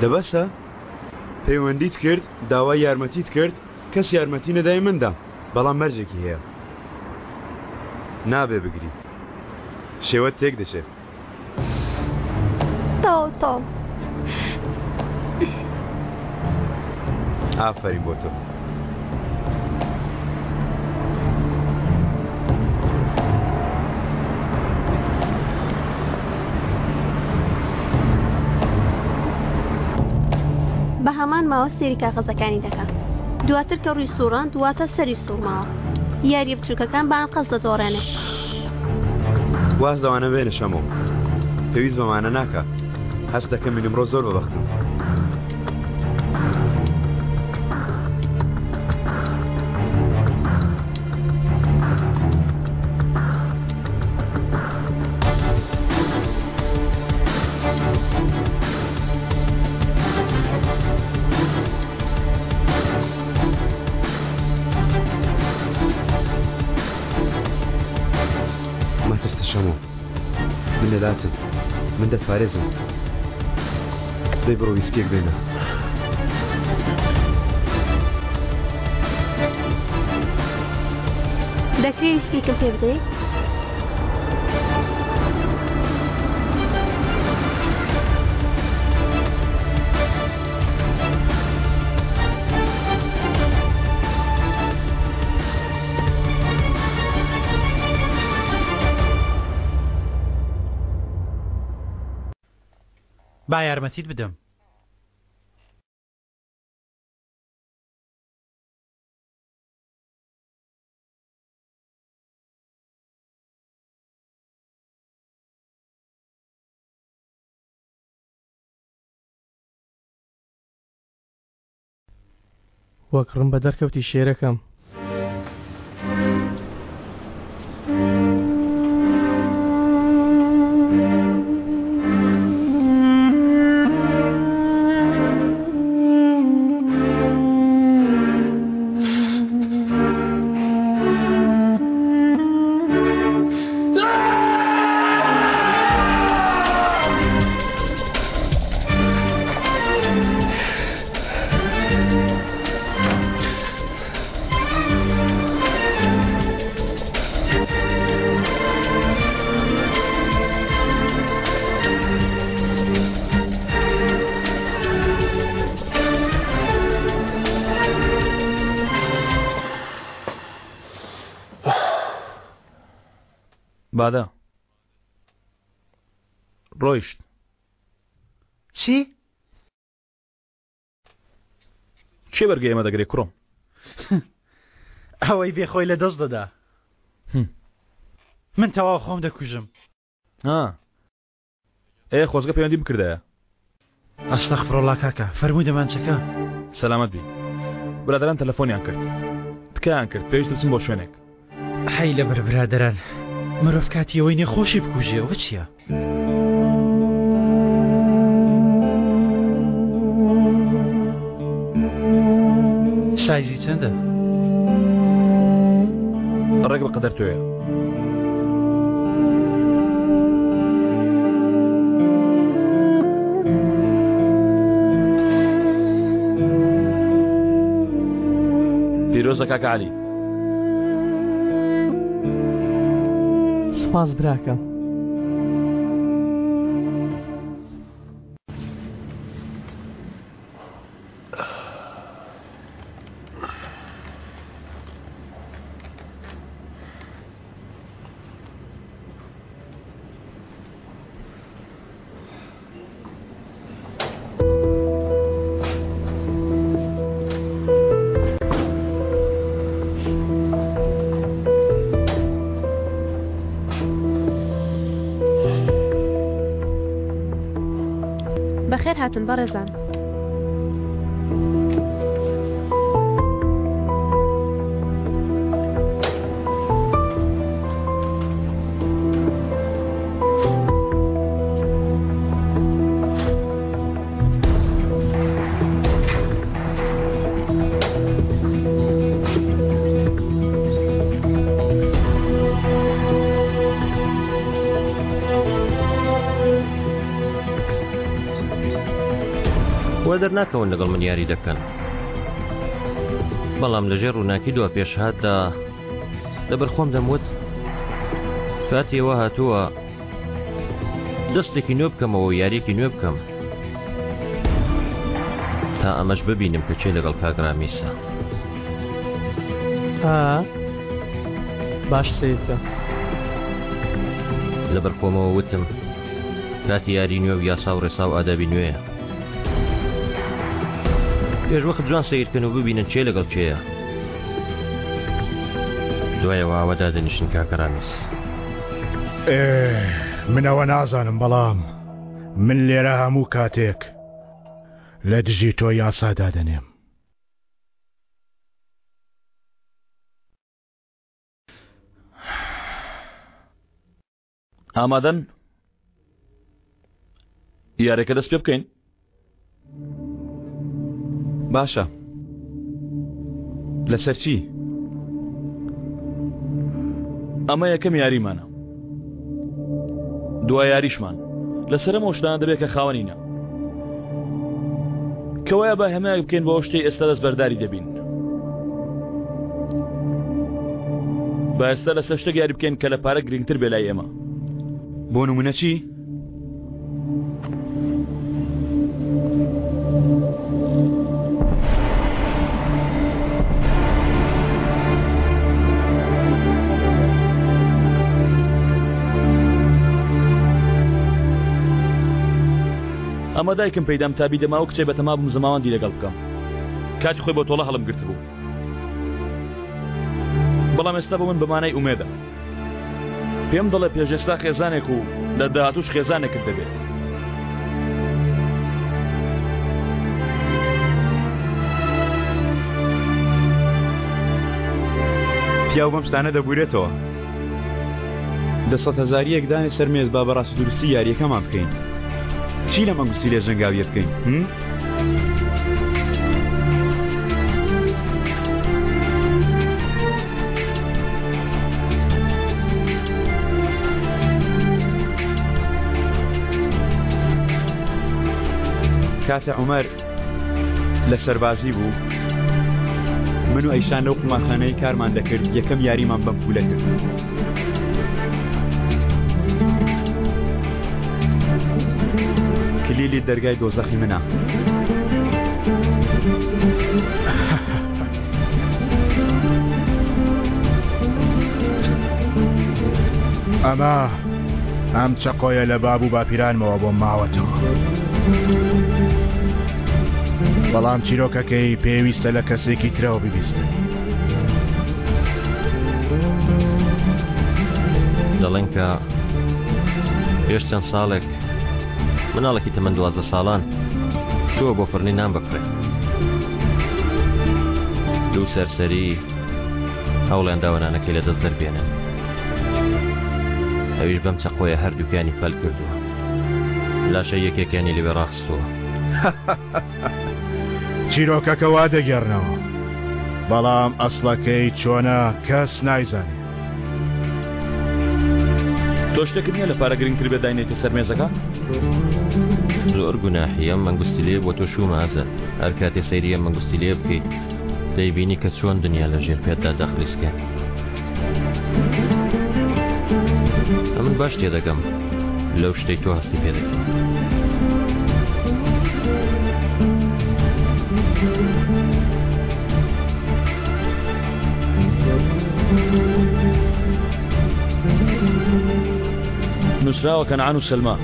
دە بەسە؟ پەیوەندیت کرد، داوای یارمەتیت کرد، کەس یارمەتی نەدای من دام، بەڵام مەرجێکی هەیە. نابێ بگری. شێوەت تێک دەچێ. تەواو تەواو. ئافەرین بۆ تۆ. بە هەمان ماوە سێری کاغەزەکانی دەکا. دواتر کە ڕووی سوڕاند واتە سەری سوڕماوە. یاریە بچووکەکان بە ئەنقەست دەدۆڕێنێ. واز لەوانە بێنە شەمۆ. پێویست بەمانە ناکا. هەست دەکەم من ئمڕۆ زۆر بەبەختم. مەترسە شەمۆ من لەلاتم من دەتپارێزم دەی بڕۆ ویسکیەک بێنە. دەکرێ ویسکیەکم پێ بدەی؟ با یارمەتیت بدەم. وەک ڕم بە دەرکەوتی شێرەکەم. بادە ڕۆیشت. چی؟ کێ بەرگەی ئێمە دەگرێ کوڕم؟ ئەوەی بێ خۆی لە دەست دەدا. من تەواو خۆم دەکوژم. ها ئێ خۆزگە پەیوەندی بکردایە. ئەستەغفرەڵا کاکە فەرموو دەمانچەکە. سەلامەت بی. برادەران تەلەفۆنیان کرد تکایان کرد پێویستە بچم بۆ شوێنێک. حەی لەبەر برادەران مرۆڤ کاتی ئەوەی نیە خۆشی بکوژێ ئەوە چیە؟ سایزی چەندە؟ ڕێک بە قەدەر تۆیە. پیرۆزە کاکە عەلی. سوپاس براکەم. بەخێر هاتن بەڕێزان. وا دەرناکەون لەگەڵ من یاری دەکەن. بەڵام لەژێر ڕووناکی دوا پێشهاتدا لەبەر خۆم دەموت کاتی ئەوە هاتووە دەستێکی نوێ بکەمەوە و یاریەکی نوێ بکەم تا ئەمەش ببینم کە کێ لەگەڵ کاک ڕامیسە. ئا باش سەیر بکە. لەبەر خۆمەوە وتم کاتی یاری نوێ و یاسا و ڕێسا و ئادابی نوێیە. پێش وەخت جوان سەیر کەن و ببینن کێ لەگەڵ کێیە. دوایەوە ئاوا دادەنیشن کاکە ڕامیس. ئێ من ئەوە نازانم بەڵام من لێرە هەموو کاتێک لە دژی تۆ یاسا دادەنێم. ئامادەن یارەکە دەست پێ بکەین باشە لەسەر چی؟ ئەمە یەکەم یاریمانە دوا یاریشمان لەسەرم ئەو شتانە دەبێت کە خاوەنینە کەوایە با هەمایەک بکەین بۆ شتەی ئێستا دەست بەرداری دەبین با ئێستا لەسەر شتێک یاری بکەین کە لە پارە گرنگتر بێ لای ئێمە بۆ نمونە چی؟ ئەمە دایکم پێیدام تا بیدەمە ئەو کچەی بەتەما بووم زەماوەندی لەگەڵ بکەم کاتی خۆی بۆ تۆڵە هەڵم گرتبوو بەڵام ئێستا بۆ من بەمانای ئومێدە پێم دەڵێ پێش ئێستا خێزانێک و لە داهاتوش خێزانێکت دەبێت. پیاو بەم شتانە دەبورێتەوە. دە هەزاریەک دانێ سەر مێز با بەڕاست دروستی یاریەکەمان بکەین. چی لەم ئەنگوستی لێ ژەنگاویە بکەین؟ کاتێ عومەر لە سەربازی بوو من و ئەیشان لەو قومارخانەی کارمان دەکرد یەکەم یاریمان بەم پولە کرد. کلیلی دەرگای دۆزەخی منە. ئەمە ئەم چەقۆیە لە باب و باپیرانمەوە بۆم ماوەتەوە. بەڵام چیرۆکەکەی پێویستە لە کەسێکی ترەوە ببیستن. دەڵێن کە پێش چەند ساڵێک مناڵێکی تەمەن 12 ساڵان چووە بۆ فڕنی نان بکڕێ دوو سەرسەری هەوڵیان داوە نانەکەی لە دەست دەربێنن ئەویش بەم چەقۆیە هەردووکیانی پەل کردووە لاشە یەکێکیانی لەوێ ڕاخستووە چیرۆکەکە وا دەگێڕنەوە بەڵام ئەسڵەکەی چۆنە کەس نایزانێ. تۆ شتێکت نییە لە پارە گرنگتر بێت داینێیتە سەر مێزەکە؟ زۆر گوناحی ئەم مەنگوستیلەیە بۆ تۆ شوومە ئازاد هەر کاتێ سەیری ئەم مەنگوستیلەیە بکەیت دەیبینی کە چۆن دنیا لە ژێر پێتدا دەخلیسکێ ئەمن باش تێدەگەم لەو شتەی تۆ هەستی پێ دەکەی. نووسراوە کەنعان و سەلما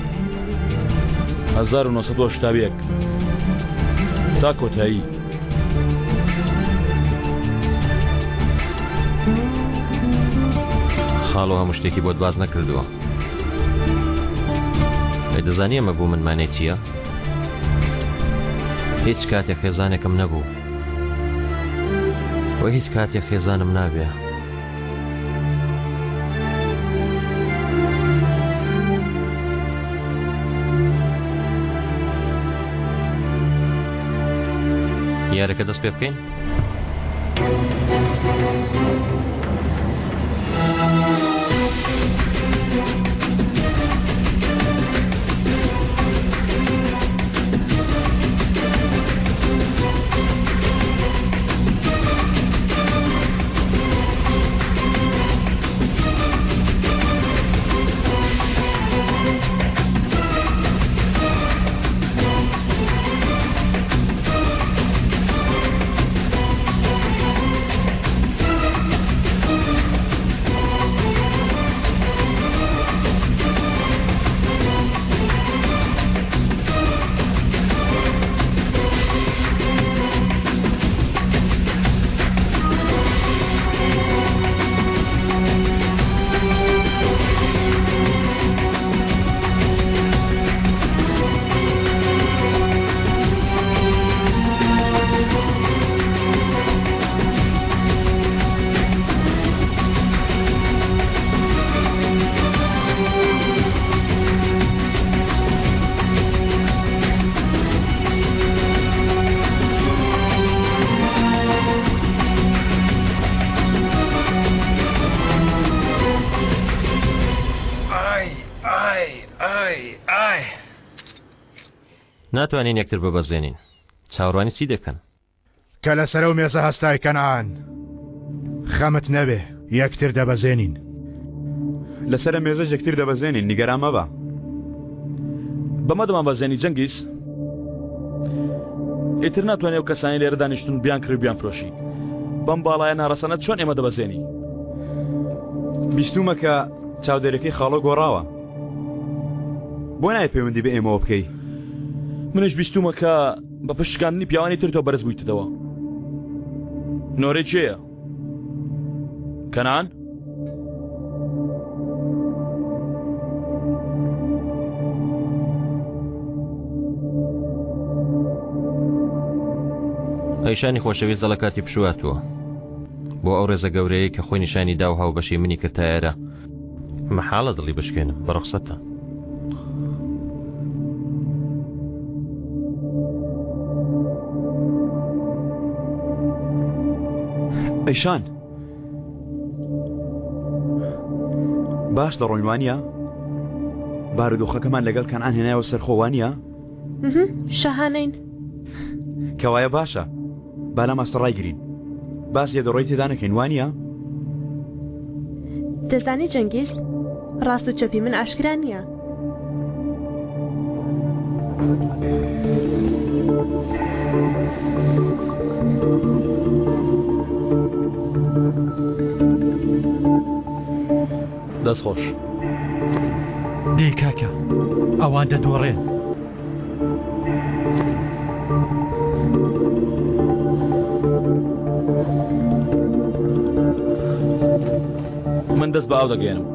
1981 تا کۆتایی خاڵۆ هەموو شتێکی بۆت باس نەکردووە ئەی دەزانی ئەمە بۆ من مانای چییە؟ هیچ کاتێک خێزانێکم نەبوو و هیچ کاتێک خێزانم نابێ. یارەکە دەست پێ بکەین؟ ناتوانین یەکتر ببەزێنین. چاوەڕوانی چی دەکەن؟ کە لەسەر ئەو مێزە هەستای کەنعان، خەمت نەبێ، یەکتر دەبەزێنین. لەسەر ئەم مێزەش یەکتر دەبەزێنین، نیگەران مەبە. بەمە دەمانبەزێنی جەنگیز؟ ئیتر ناتوانێ ئەو کەسانەی لێرە دانیشتوون بیانکڕی و بیانفرۆشی. بەم باڵایە ناڕەسەنە چۆن ئێمە دەبەزێنی؟ بیستوومە کە چاودێرەکەی خاڵۆ گۆڕاوە. بۆ نایە پەیوەندی بە ئێمەوە بکەی؟ منیش بیستوومە کە بە پشت شکاندنی پیاوانی تر تۆ بەرز بوویتەوە. نۆرەی کێیە؟ کەنان؟ ئەیشانی خۆشەویست دەڵە کاتی پشوو هاتووە بۆ ئەو ڕێزە گەورەیە کە خۆی نیشانی دا و هاوبەشی منی کرد تا ئێرە مەحاڵە دڵی بشکێنم بە ڕوخسەتتان. ئەیشان باش دەڕۆین وانە؟ بارودۆخەکەمان لەگەڵ کەنعان هێنایەوە سەرخۆ وانە؟ شەهانەین. کەوایە باشە با لە ماستە ڕایگرین با زێدەڕۆی تێدا نەکەین وانییە؟ دەزانی جەنگیز، ڕاست و چەپی من ئاشکرا نییە. دەست خۆش. دەی کاکە ئەوان دەدۆڕێن. من دەست بە ئاو دەگەێنم.